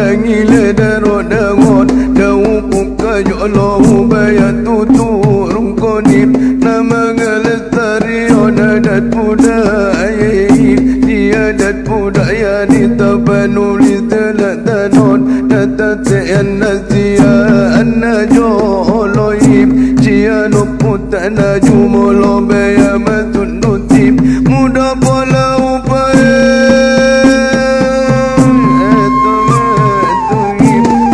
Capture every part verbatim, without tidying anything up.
Angile daro dangon, dau buka jolo ubayan tutu rungkonim, na mangalestarion adat budaya i, di adat budaya ni Tapanuli selatan on, na tatean na sian na jolo i, sian ompunta na jumolo baya masundut i, mula pola upa e.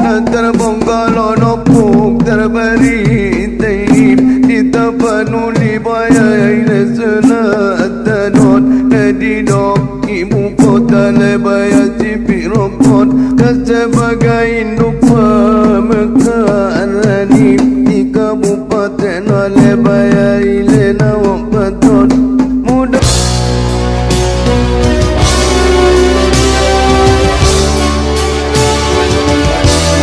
Na tarbonggal on ompung tarbarita i, di Tapanuli baya i na selatan on, na didok ibu kota Lebaya Sipirompon, na sebagai induk pamekaran i, di Kabupaten Lebaya